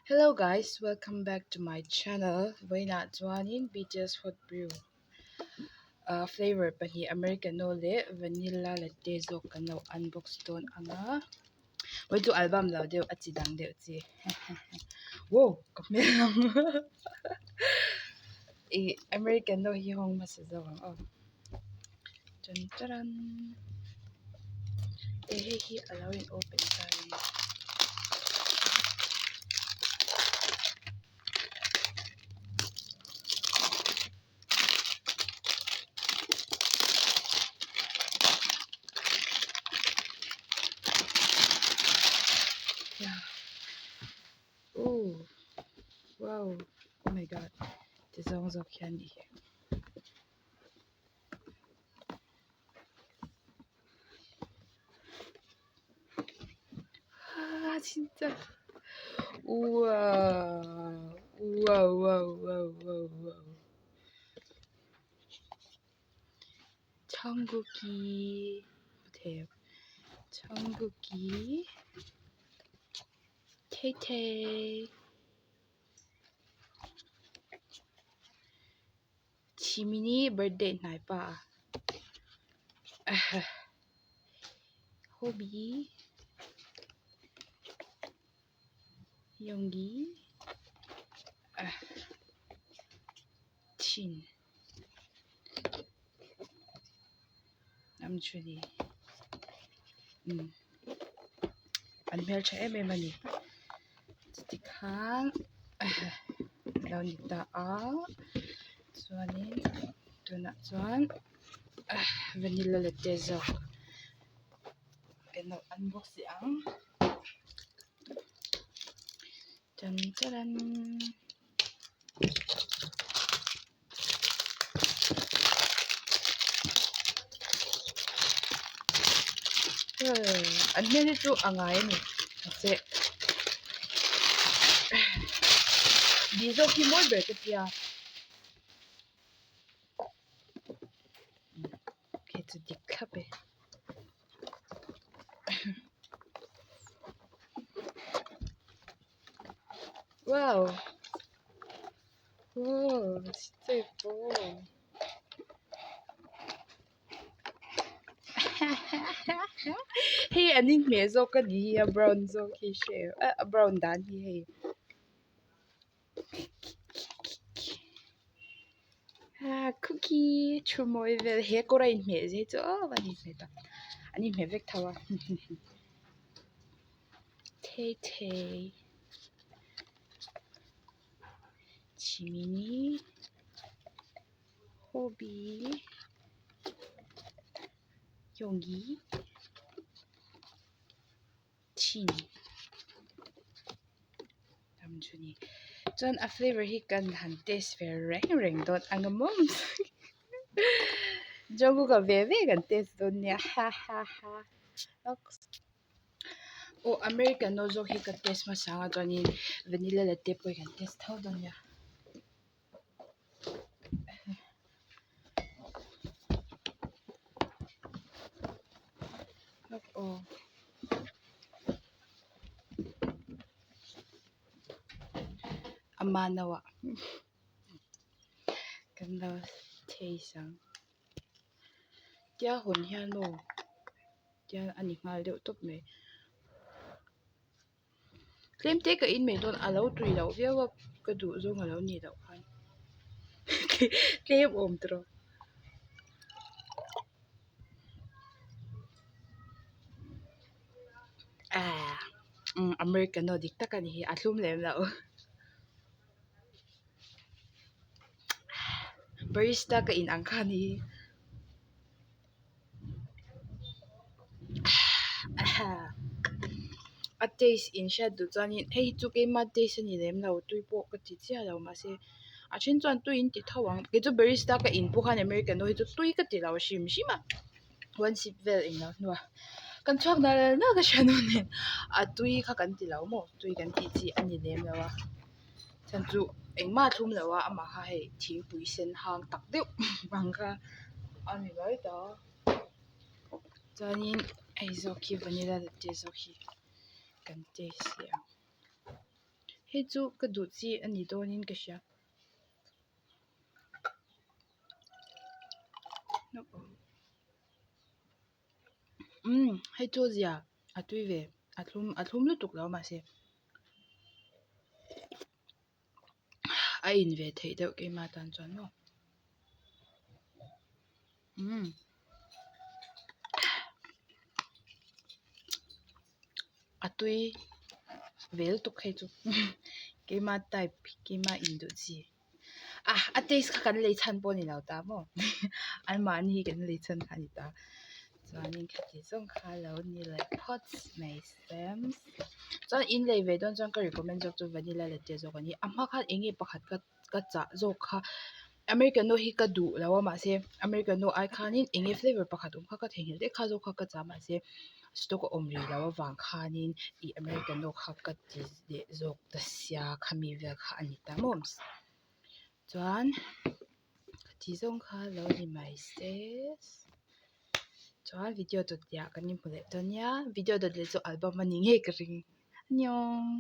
Hello guys welcome back to my channel vawiinah chuanin BTS hot brew ah flavour pahnih americano leh vanilla latte zawk kan lo unbox dawn ang a vawiin chu album lo deuh a chi dang deuh chi wow ka hmel ang ih americano hi hawng hmasa zawk ang aw chan charan eh hei hi a lo in open ta a ni. Oh wow oh my god ti zawng zawk hian nih hi. 아 진짜 우와 우와 우와 우와 우와 우와 천국이 못해요 천국이 테이테이 Chimini birthday hnai pa Hobi Yoongi Jin Namjoon umm an hmeltha em em a ni tikhan alo ni ta a chuanin tunah chuan vanilla latte zawk kan lo unbox leh ang chan charan. An hmel hi chu a ngai a ni mahse di zawk hi mawi ber ka tia khi chu dik thlap e. Wow wow 진짜 예뻐 hei an inhmeh zawk a ni hi a brown zawk hi hre a brown dan hi hei ah cookie thu mawi vel he kawr a inhmeh zia hi chu aw an inhmeh tak an inhmeh vek tho a thei thei chimini hobi yoongi thin Namjoon chuan a flavour hi kan han taste ve reng reng dawn ang a maw Jungkook a ve ve kan taste dawn nia ha ha ha. Aw Americano zawk hi ka taste hmasa ang a chuanin vanilla latte pawh hi kan taste tho dawn nia. Aw ama no ah kan lo taste ang. Tia hawn hian maw tian a ni nghal deuh tawp mai tlem te ka in mai dawn a lo tui loh viau a ka duh zawng a lo nih loh khan tlem awm tawh ah americano dik tak a ni hi a thlum lem loh. Barista ka in ang kha a ni a taste in hriat duh chuanin hei chu keima taste a ni lem lo tui pawh ka ti chiah lo mahse a then chuan tui in ti tho ang kei chu barista ka in pawh khan americano hi chu tui ka ti lo hrim hrim a one sip vel englo hnuah kan chhuak nal nal ka hria nu nen a tui kha kan ti lo maw tui kan tih chi a ni lem lo a. Chhan chu engmah a thlum lo a amah kha hei thingpui sen hang tak deuh ang kha a ni mai ta chuanin hei zawk hi vanilla latte zawk hi kan taste leh ang. Hei chu ka duh chi a ni dawnin ka hria. Umm hei chu zia a tui ve a thlum a thlum lutuk lo mahse a in ve theih deuh keimah tan chuan maw umm a tui ve lutuk hei chu keimah type keimah in duh chi. Ah a taste kha kan lei chhan pawh a ni lo ta maw anmahni hi kan lei chhan kha a ni ta chuanin khati zawng kha lo ni leh phawt mai se chuan in lei ve dawn chuan ka recommend zawk chu vanilla latte zawk a ni a hma khan eng nge pakhat ka ka chah zawk kha americano hi ka duh lo a mahse americano ai khanin eng nge flavour pakhat awm kha ka theihnghilh daih kha zawk kha ka chah a mahse stock a awm rih loh avang khanin ih americano kha ka ti leh zawk ta sia khami vel kha a ni ta maw chuan ti zawng kha lo ni mai se chuan video dawt leh ah kan inhmu leh dawn nia video dawt leh chu album a ni ngei ka ring annyeong.